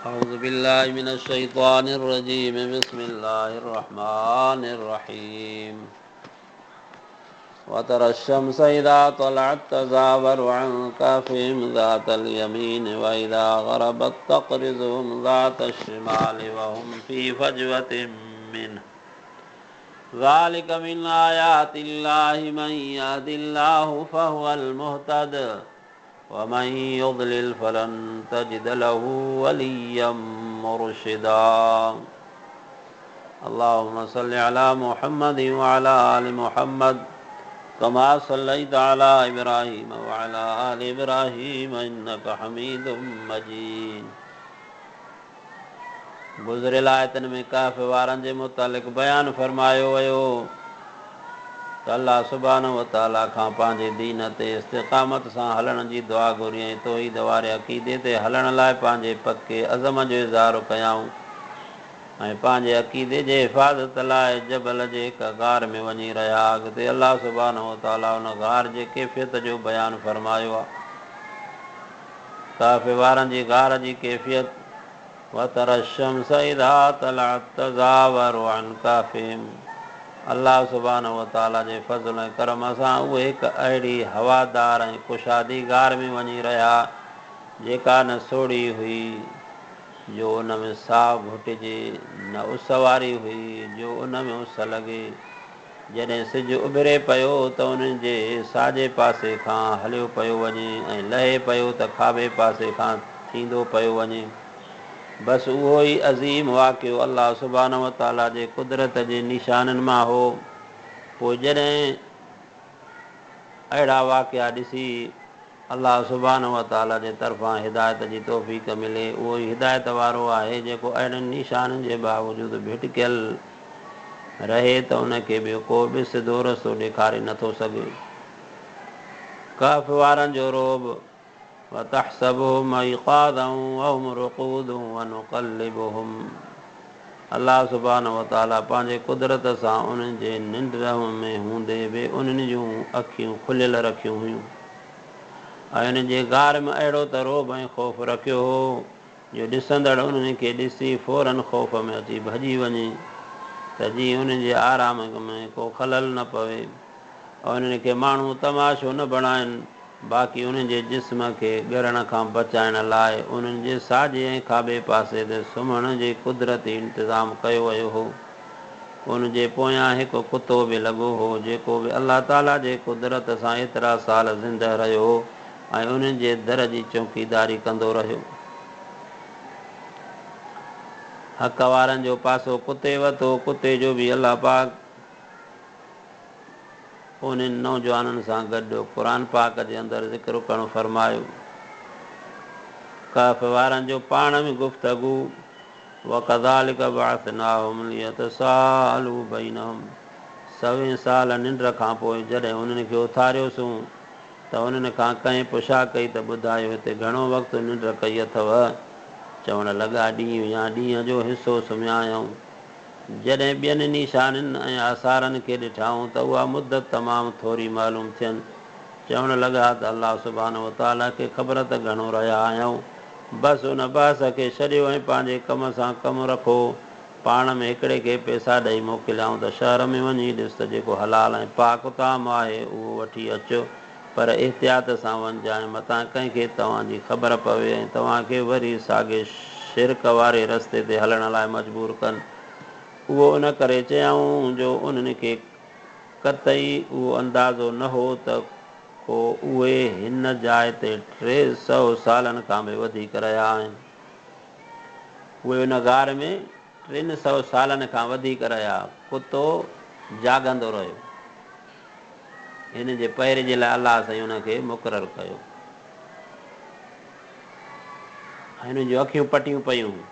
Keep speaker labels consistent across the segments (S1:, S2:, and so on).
S1: أعوذ بالله من الشيطان الرجيم بسم الله الرحمن الرحيم وترى الشمس إذا طلعت تزاور عن كهفهم ذات اليمين وإذا غربت تقرضهم ذات الشمال وهم في فجوة منه ذلك من آيات الله من يهد الله فهو المهتد ومن يضلل فلن تجد له وليا مرشدا اللهم صل على محمد وعلى آل محمد كما صليت على إبراهيم وعلى آل إبراهيم إنك حميد مجيد گذريل آيتن ۾ ڪهف وارن جي متعلق بيان فرمايو ويو ته الله سبحانه وتعاليٰ کان پنهنجي دين تي استقامت سان هلڻ جي دعا گهري ۽ توحيد واري عقيدي تي هلڻ لاء پنهنجي پڪي عزم جو اظهار ڪيائون ۽ پنهنجي عقيدي جي حفاظت لاء جبل جي هڪ غار ۾ وڃي رهيا. اڳتي الله سبحانه وتعاليٰ ان غار جي ڪيفيت جو بيان فرمايو آهي. ڪهف وارن جي غار جي ڪيفيت، وتري الشمس اذا طلعت تزاور عن ڪهفهم الله سبحانه وتعاليٰ جي فضل ۽ ڪرم سان اهي هڪ اهڙي هوادار ۽ ڪشادي غار ۾ وڃي رهيا جيڪا نه سوڙهي هئي جو ان ۾ ساهه گهٽجي نه اس واري هئي جو ان ۾ اس لڳي. جڏهن سج اڀري پيو ته انهن جي ساڄي پاسي کان هليو پيو وڃي ۽ لهي پيو ته کاٻي پاسي کان ٿيندو پيو وڃي. بس اهو ئي عظيم واقعو الله سبحانه وتعاليٰ جي قدرت جي نشانن مان هو. پوء جڏهن اهڙا واقعا ڏسي الله سبحانه وتعاليٰ جي طرفان هدايت جي توفيق ملي، اهو ئي هدايت وارو آهي جيڪو اهڙن نشانن جي باوجود ڀٽڪيل رهي ته ان کي ٻيو ڪو به سڌو رستو ڏيکاري نه ٿو سگهي. ڪهف وارن جو رعب، وتحسبهم ايقاظا وهم رقود ونقلبهم الله سبحانه وتعاليٰ پنهنجي قدرت سان انهن جي ننڊ ۾ هوندي به انهن جون اکيون کليل رکيون هيون ۽ انهن جي غار ۾ اهڙو ته رعب ۽ خوف رکيو هو جو ڏسندڙ انهن کي ڏسي فوراً خوف ۾ اچي ڀڄي وڃي ته جيئن انهن جي آرام ۾ ڪو خلل نه پوي ۽ انهن کي ماڻهو تماشو نه بڻائن. باقي انهن جي جسم کي ڳرڻ کان بچائڻ لاء انهن جي ساڄي ۽ کاٻي پاسي تي سمهڻ جي قدرتي انتظام ڪيو ويو هو. ان جي پويان هڪ ڪتو به لڳو هو، جيڪو به الله تعاليٰ جي قدرت سان ايترا سال زنده رهيو ۽ انهن جي در جي چوڪيداري ڪندو رهيو. حق وارن جو پاسو ڪتي وتو، ڪتي جو به الله پاڪ. انهن نوجوانن سان گڏ قرآن پاڪ جي اندر ذڪر ڪرڻ فرمايو. ڪهف وارن جو پاڻ ۾ گفتگو، وڪذلک بعثناهم ليتساءلوا بينهم سوين سال ننڊ کان پوء جڏهن انهن کي اٿاريوسون ته انهن کان ڪنهن پڇا ڪئي ته ٻڌايو هتي گهڻو وقت ننڊ ڪئي اٿو؟ چوڻ لڳا ڏينهن يا ڏينهن جو حصو سمهيا آهيون. جڏهن ٻين نشانين ۽ آثارن کي ڏٺائون ته اها مدت تمام ٿوري معلوم ٿين. چوڻ لڳا ته الله سبحانه وتعاليٰ کي خبر ته گهڻو رهيا آهيون. بس ان بحث کي ڇڏيو ۽ پنهنجي ڪم سان ڪم رکو. پاڻ ۾ هڪڙي کي پئسا ڏئي موڪليائون ته شهر ۾ وڃي ڏس ته جيڪو حلال ۽ پاڪ طعام آهي اهو وٺي اچ پر احتياط سان وڃجانء متان ڪنهن کي توهان جي خبر پوي ۽ توهان کي وري ساڳئي شرڪ واري رستي تي هلڻ لاء مجبور ڪن. اهو ان ڪري چيائون جو انهن کي قطعي اهو اندازو نه هو ته ڪو اهي هن جاء تي 300 سالن کان به وڌيڪ رهيا آهن. اهي ان غار ۾ 300 سالن کان وڌيڪ رهيا. ڪتو جاڳندو رهيو. هن جي پهري جي لاء الله سائين ان کي مقرر ڪيو ۽ هن جون اکيون پٽيون پيون هيون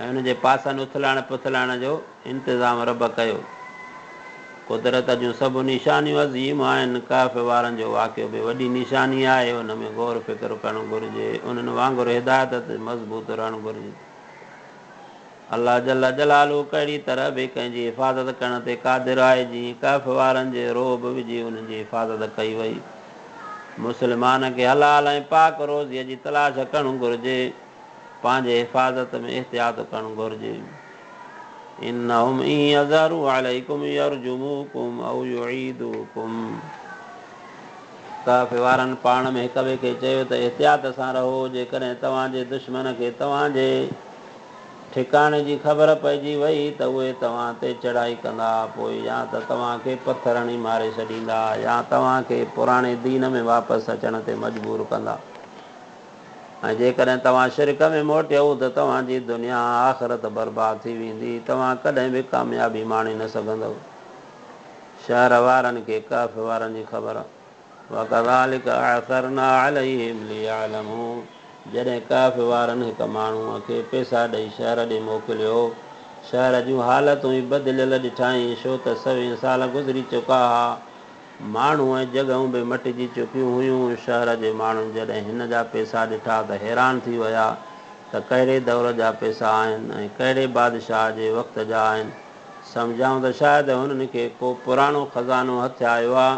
S1: ۽ ان جي پاسن اٿلائڻ پٿلائڻ جو انتظام رب ڪيو. قدرت جون سڀ نشانيون عظيم آهن. ڪهف وارن جو واقعو به وڏي نشاني آهي. ان ۾ غور فڪر ڪرڻ گهرجي. انهن وانگر هدايت تي مضبوط رهڻ گهرجي. الله جل جلاله ڪهڙي طرح به ڪنهن جي حفاظت ڪرڻ تي قادر آهي، جيئن ڪهف وارن جي رعب وجهي انهن جي حفاظت ڪئي وئي. مسلمان کي حلال ۽ پاڪ روزيء جي تلاش ڪرڻ گهرجي. پنهنجي حفاظت ۾ احتياط ڪرڻ گهرجي. انهم ان يظهروا عليڪم يرجموڪم او يعيدوڪم. ڪهف وارن پاڻ ۾ هڪٻئي کي چيو ته احتياط سان رهو، جيڪڏهن توهان جي دشمن کي توهان جي ٺڪاڻي جي خبر پئجي وئي ته اهي توهان تي چڙهائي ڪندا، پوء يا ته توهان کي پٿر هڻي ماري ڇڏيندا يا توهان کي پراڻي دين ۾ واپس اچڻ تي مجبور ڪندا. ۽ جيڪڏهن توهان شرڪ ۾ موٽيؤ ته توهان جي دنيا ۽ آخرت برباد ٿي ويندي، توهان ڪڏهن به ڪاميابي ماڻي نه سگهندؤ. شهر وارن کي ڪهف وارن جي خبر، وڪذلڪ اعثرنا عليهم ليعلموا جڏهن ڪهف وارن هڪ ماڻهوء کي پئسا ڏئي شهر ڏي موڪليو، شهر جون حالتون ئي بدليل ڏٺائين، ڇو ته سوين سال گذري چڪا ها. ماڻهو ۽ جڳهون به مٽجي چڪيون هيون. شهر جي ماڻهن جڏهن هن جا پئسا ڏٺا ته حيران ٿي ويا ته ڪهڙي دور جا پئسا آهن ۽ ڪهڙي بادشاهه جي وقت جا آهن. سمجهيائون ته شايد هنن کي ڪو پراڻو خزانو هٿ آيو آ.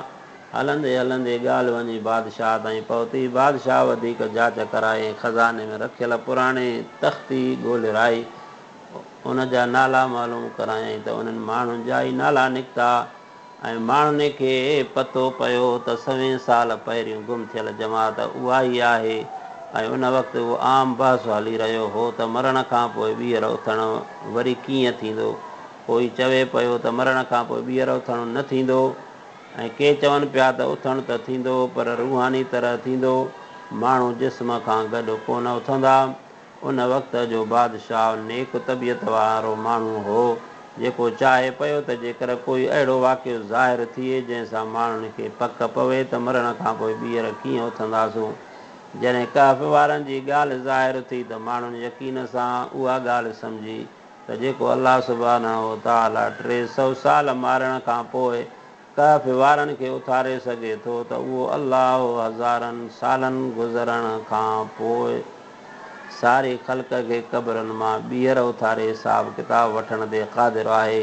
S1: هلندي هلندي ڳالهه وڃي بادشاهه تائين پهتي. بادشاهه وڌيڪ جاچ ڪرائي ۽ خزاني ۾ رکيل پراڻي تختي ڳولهرائي ان جا نالا معلوم ڪرايائين ته انهن ماڻهن جا ئي نالا نڪتا. ۽ ماڻهن کي پتو پيو ته سوين سال پهريون گم ٿيل جماعت اها ئي آهي ۽ ان وقت اهو عام بحث هلي رهيو هو ته مرڻ کان پوء ٻيهر اٿڻ وري ڪيئن ٿيندو؟ ڪوئي چوي پيو ته مرڻ کان پوء ٻيهر اٿڻ نه ٿيندو ۽ ڪي چون پيا ته اٿڻ ته ٿيندو پر روحاني طرح ٿيندو، ماڻهو جسم کان گڏ ڪونه اٿندا. ان وقت جو بادشاهه نيڪ طبيعت وارو ماڻهو هو، جيڪو چاهي پيو ته جيڪر ڪوئي اهڙو واقعو ظاهر ٿئي، جنهن سان ماڻهن کي پڪ پوي ته مرڻ کان پوء ٻيهر ڪيئن اٿنداسون. جڏهن ڪهف وارن جي ڳالهه ظاهر ٿي ته ماڻهن يقين سان اها ڳالهه سمجهي ته جيڪو الله سبحانه وتعاليٰ 300 سال مارڻ کان پوء ڪهف وارن کي اٿاري سگهي ٿو ته اهو الله هزارن سالن گذرڻ کان پوء ساري خلق کي قبرن مان ٻيهر اٿاري حساب ڪتاب وٺڻ تي قادر آهي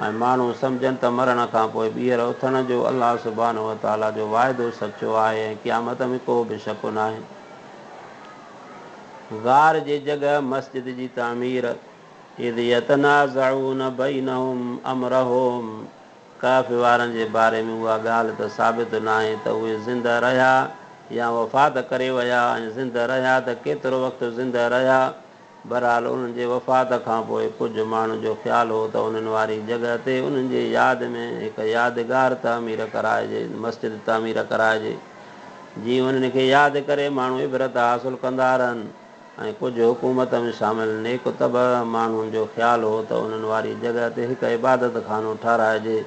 S1: ۽ ماڻهو سمجهن ته مرڻ کان پوء ٻيهر اٿڻ جو الله سبحانه وتعاليٰ جو واعدو سچو آهي ۽ قيامت ۾ ڪو به شڪ ناهي. غار جي جڳهه مسجد جي تعمير، اذ يتنازعون بينهم امرهم، ڪهف وارن جي باري ۾ اها ڳالهه ته ثابت ناهي ته اهي زنده رهيا يا وفات ڪري ويا ۽ زنده رهيا ته ڪيترو وقت زنده رهيا. بهرحال انهن جي وفات کان پوء ڪجهه ماڻهن جو خيال هو ته انهن واري جڳهه تي انهن جي ياد ۾ هڪ يادگار تعمير ڪرائجي، مسجد تعمير ڪرائجي، جيئن انهن کي ياد ڪري ماڻهو عبرت حاصل ڪندا رهن. ۽ ڪجهه حڪومت ۾ شامل نيڪ طبع ماڻهن جو خيال هو ته انهن واري جڳهه تي هڪ عبادت خانو ٺهرائجي،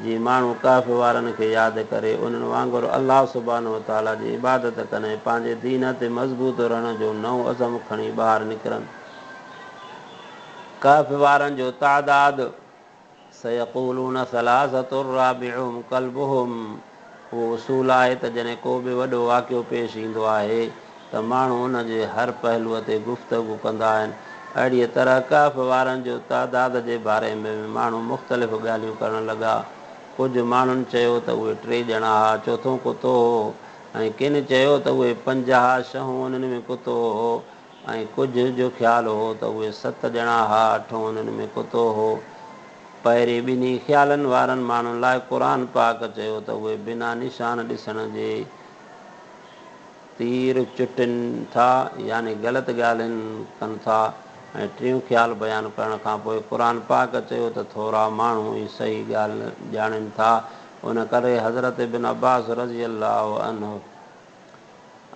S1: جيئن ماڻهو ڪهف وارن کي ياد ڪري انهن وانگر الله سبحانه وتعاليٰ جي عبادت ڪن ۽ پنهنجي دين تي مضبوط رهڻ جو نئون عزم کڻي ٻاهر نڪرن. ڪهف وارن جو تعداد. سيقولون ثلاثة رابعهم ڪلبهم اهو اصول آهي ته جڏهن ڪو به وڏو واقعو پيش ايندو آهي ته ماڻهو ان جي هر پهلوء تي گفتگو ڪندا آهن. اهڙيء طرح ڪهف وارن جو تعداد جي باري ۾ به ماڻهو مختلف ڳالهيون ڪرڻ لڳا. ڪجهه ماڻهن چيو ته اهي ٽي ڄڻا ها، چوٿون ڪتو هو ۽ ڪن چيو ته اهي پنج ها، ڇهون انهن ۾ ڪتو هو. ۽ ڪجهه جو خيال هو ته اهي ست ڄڻا ها، اٺون انهن ۾ ڪتو هو. پهرين ٻنهي خيالن وارن ماڻهن لاء قرآن پاڪ چيو ته اهي بنا نشان ڏسڻ جي تير چٽن ٿا يعني غلط ڳالهين ڪن ٿا ۽ ٽيون خيال بيان ڪرڻ کان پوء قرآن پاڪ چيو ته ٿورا ماڻهو ئي صحيح ڳالهه ڄاڻين ٿا ان ڪري حضرت ابن عباس رضي الله عنه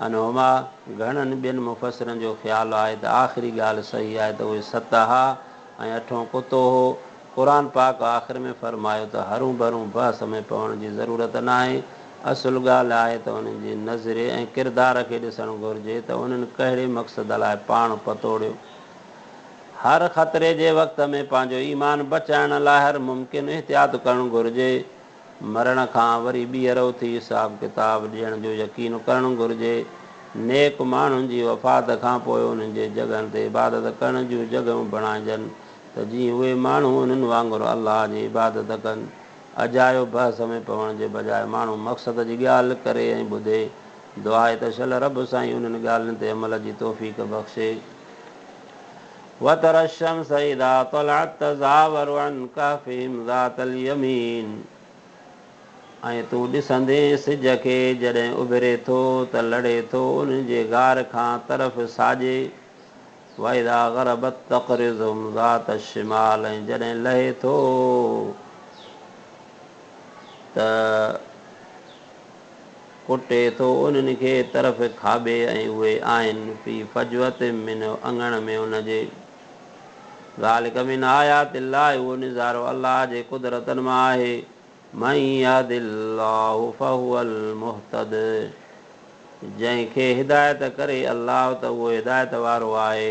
S1: عنهما، گهڻن ٻين مفسرن جو خيال آهي ته آخري ڳالهه صحيح آهي ته اهي ست ها ۽ اٺون ڪتو هو. قرآن پاڪ آخر ۾ فرمايو ته هرون ڀرون بحث ۾ پوڻ جي ضرورت ناهي، اصل ڳالهه آهي ته انهن جي نظريي ۽ ڪردار کي ڏسڻ گهرجي ته انهن ڪهڙي مقصد لاء پاڻ پتوڙيو. هر خطري جي وقت ۾ پنهنجو ايمان بچائڻ لاء هر ممڪن احتياط ڪرڻ گهرجي. مرڻ کان وري ٻيهر اٿي حساب ڪتاب ڏيڻ جو يقين ڪرڻ گهرجي. نيڪ ماڻهن جي وفات کان پوء انهن جي جڳهن تي عبادت ڪرڻ جون جڳهيون بڻائجن ته جيئن اهي ماڻهو انهن وانگر الله جي عبادت ڪن. اجايو بحث ۾ پوڻ جي بجاء ماڻهو مقصد جي ڳالهه ڪري ۽ ٻڌي. دعا آهي ته شل رب سائين انهن ڳالهين تي عمل جي توفيق بخشي. وتري الشمس اذا طلعت تزاور عن ڪهفهم ذات اليمين ۽ تون ڏسندين سج کي جڏهن اڀري ٿو ته لڙي ٿو انهن جي غار کان طرف ساڄي واذا غربت تقرضهم ذات الشمال ۽ جڏهن لهي ٿو ته ڪٽي ٿو انهن کي طرف کاٻي ۽ اهي آهن في فجوة منه اڱڻ ۾ ان جي. ذلڪ من آيات الله اهو نظارو الله جي قدرتن مان آهي. من يهد الله فهو المهتد جنهن کي هدايت ڪري الله ته اهو هدايت وارو آهي.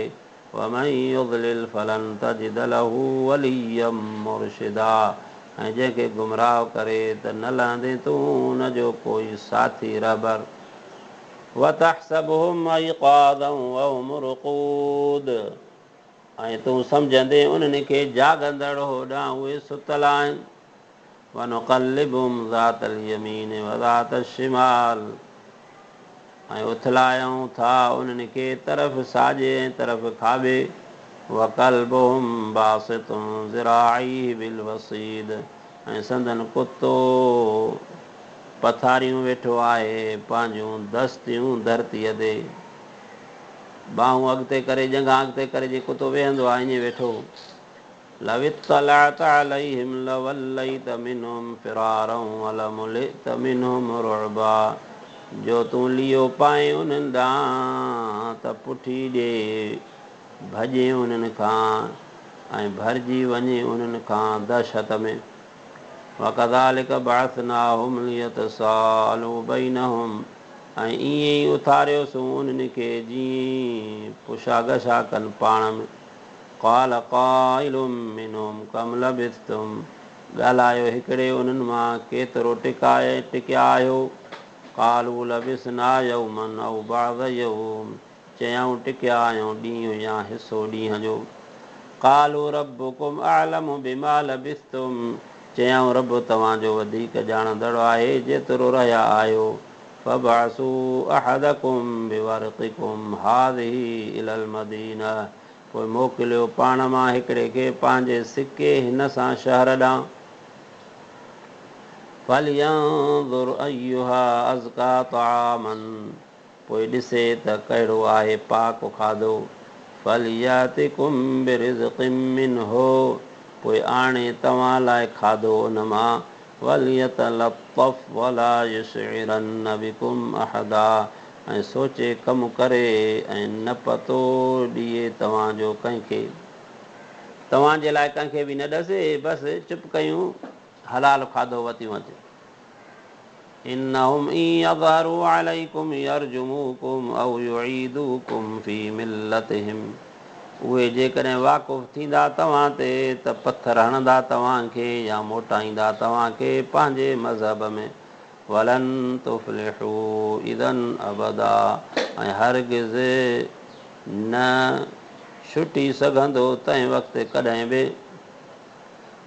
S1: ومن يضلل فلن تجد له وليا مرشدا ۽ جنهن کي گمراهه ڪري ته نه لهندين تون ان جو ڪوئي ساٿي رهبر. وتحسبهم ايقاظا وهم رقود ۽ تون سمجهندين انهن کي جاڳندڙ هوڏانهن اهي ستل آهن. ونقلبهم ذات اليمين وذات الشمال ۽ اٿلايون ٿا انهن کي طرف ساڄي ۽ طرف کاٻي وڪلبهم باسط ذراعيه بالوصيد ۽ سندن ڪتو پٿاريون ويٺو آهي پنهنجون دستيون ڌرتيء تي ٻانهون اڳتي ڪري ڄنگهان اڳتي ڪري جيئن ڪتو ويهندو آهي ائين ويٺو لو اطلعت عليهم لوليت منهم فرارا ولملئت منهم رعبا جو تون ليئو پائين انهن ڏانهن ته پٺي ڏئي ڀڄين انهن کان ۽ ڀرجي وڃين انهن کان دهشت ۾. وڪذلڪ بعثناهم ليتساءلوا بينهم ۽ ائين ئي اٿاريوسون انهن کي جيئن پڇا ڳڇا ڪن پاڻ ۾. قال قائل منهم ڪم لبثتم ڳالهايو هڪڙي انهن مان ڪيترو ٽڪائي ٽڪيا آهيو؟ قالوا لبثنا يوما او بعض يوم چيائون ٽڪيا آهيون ڏينهن يا حصو ڏينهن جو. قالوا ربڪم اعلم بما لبثتم چيائون رب توهان جو وڌيڪ ڄاڻندڙ آهي جيترو رهيا آهيو. فابعثوا احدڪم بورقڪم هذه الي المدينه پوء موڪليو پاڻ مان هڪڙي کي پنهنجي سڪي هن سان شهر ڏانهن. فلينظر ايها ازڪي طعاما پوء ڏسي ته ڪهڙو آهي پاڪ کاڌو. فلياتڪم برزق منه پوء آڻي توهان لاء کاڌو ان مان. وليتلطف ولا يشعرن بڪم احدا ۽ سوچي ڪم ڪري ۽ نه پتو ڏئي توهان جو ڪنهن کي. توهان جي لاء ڪنهن کي به نه ڏسي، بس چپ ڪيون حلال کاڌو وتيون اچ. انهم ان يظهروا عليڪم يرجموڪم او يعيدوڪم في ملتهم اهي جيڪڏهن واقف ٿيندا توهان تي ته پٿر هڻندا توهان کي يا موٽائيندا توهان کي پنهنجي مذهب ۾. ولن تفلحوا اذا ابدا ۽ هرگز نه ڇٽي سگهندو تنهن وقت ڪڏهن به.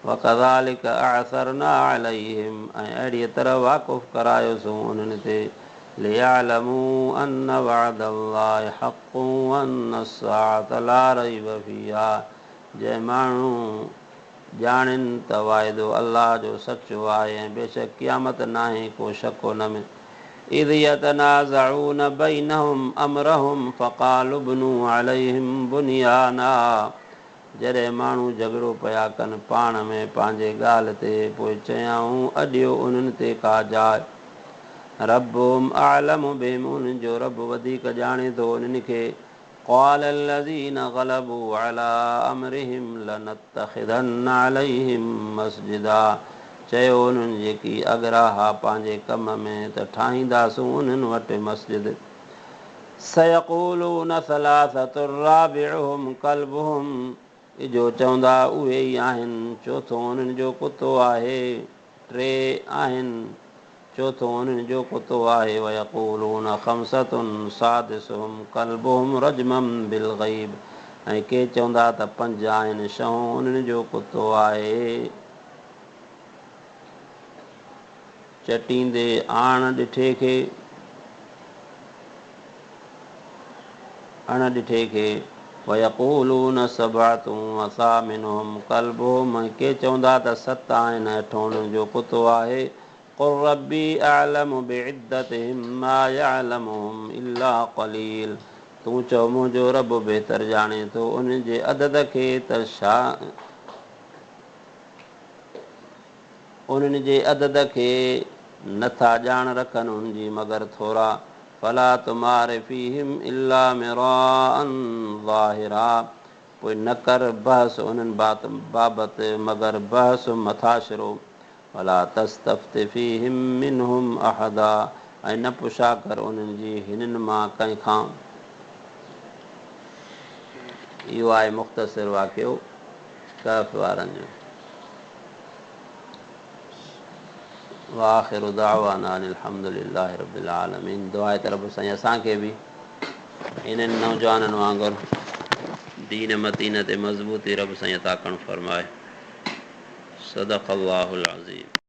S1: وڪذلڪ اعثرنا عليهم ۽ اهڙيء طرح واقف ڪرايوسون انهن تي ليعلموا ان وعد الله حق وان الساعة لا ريب فيها جيئن ماڻهو ڄاڻين ته وعدو الله جو سچو آهي ۽ بيشڪ قيامت ناهي ڪو شڪ ان ۾. اذ يتنازعون بينهم امرهم فقالوا ابنوا عليهم بنيانا جڏهن ماڻهو جهڳڙو پيا ڪن پاڻ ۾ پنهنجي ڳالهه تي پوء چيائون اڏيو انهن تي ڪا جاء. ربهم اعلم بهم انهن جو رب وڌيڪ ڄاڻي ٿو انهن کي. قال الذين غلبوا علي امرهم لنتخذن عليهم مسجدا چيو انهن جيڪي اڳرا ها پنهنجي ڪم ۾ ته ٺاهينداسون انهن وٽ مسجد. سيقولون ثلاثة رابعهم ڪلبهم اجهو چوندا اهي ئي آهن چوٿون انهن جو ڪتو آهي ٽي آهن چوٿون انهن جو ڪتو آهي ويقولون خمسة سادسهم ڪلبهم رجما بالغيب ۽ ڪي چوندا ته پنج آهن ڇهون انهن جو ڪتو آهي چٽيندي آڻ ڏٺي کي اڻ ڏٺي کي. ويقولون سبعة وثامنهم ڪلبهم ۽ ڪي چوندا ته ست آهن ۽ اٺون انهن جو ڪتو آهي. قل ربي اعلم بعدتهم ما يعلمهم الا قليل تون چئو منهنجو رب بهتر ڄاڻي ٿو انهن جي عدد کي ته انهن جي عدد کي نه ٿا ڄاڻ رکن ان جي مگر ٿورا فلا تمار فيهم الا مراء ظاهرا پوء نه ڪر بحث انهن بابت مگر بحث مٿاڇرو ولا تستفت فيهم منهم احدا ۽ نه پڇا ڪر انهن جي هنن مان ڪنهن کان. اهو آهي مختصر واقعو ڪهف وارن جو. واخر دعوانا ان الحمد لله رب العالمين دعا آهي ته رب سائين اسان کي به انهن نوجوانن وانگر دين متين تي مضبوطي رب سائين عطا ڪرڻ فرمائي. صدق الله العظيم.